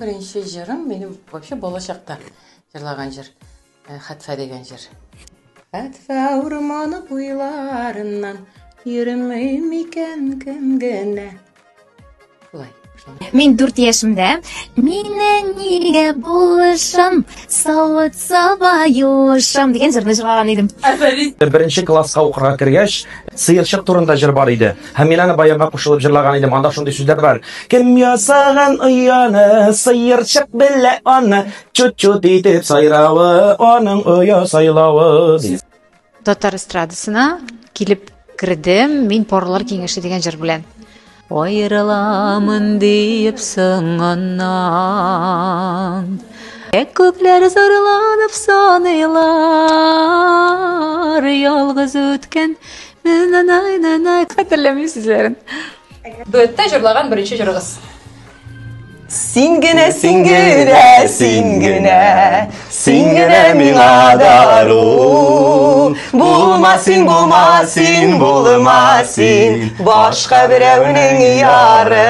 Беренче җырым минем вообще балачакта җырлаган җыр. Э, Хәтфә дигән җыр. Хәтфә урманы буйларыннан йөрми микән кем генә? Шулай. Мин 4 яшемдә Мине нигә булышам, савыт саба юышам дигән җырны җырлаган идем. Афәрин. Беренче класска укырга кергәч, сыерчык турында җыр бар иде. Һәм мин аны баянга кушылып җырлаган идем. Анда шундый сүзләр бар. Кем ясаган ояны, сыерчык белә аны, чут-чут итеп сайравы, аның оя сайлавы. Татар эстрадасына килеп кердем мин Парлар киңәше дигән җыр белән. Аерыламын диеп соңыннан. Күкләр зарланып саныйлар, ялгыз үткән нанай-нанай. Хәтерләмим сүзләрен. Дуэтта җырлаган беренче җырыгыз. Син генә, син генә, син генә, син генә миңа дару. Булма син, булма син, булма син, башка берәүнең яры.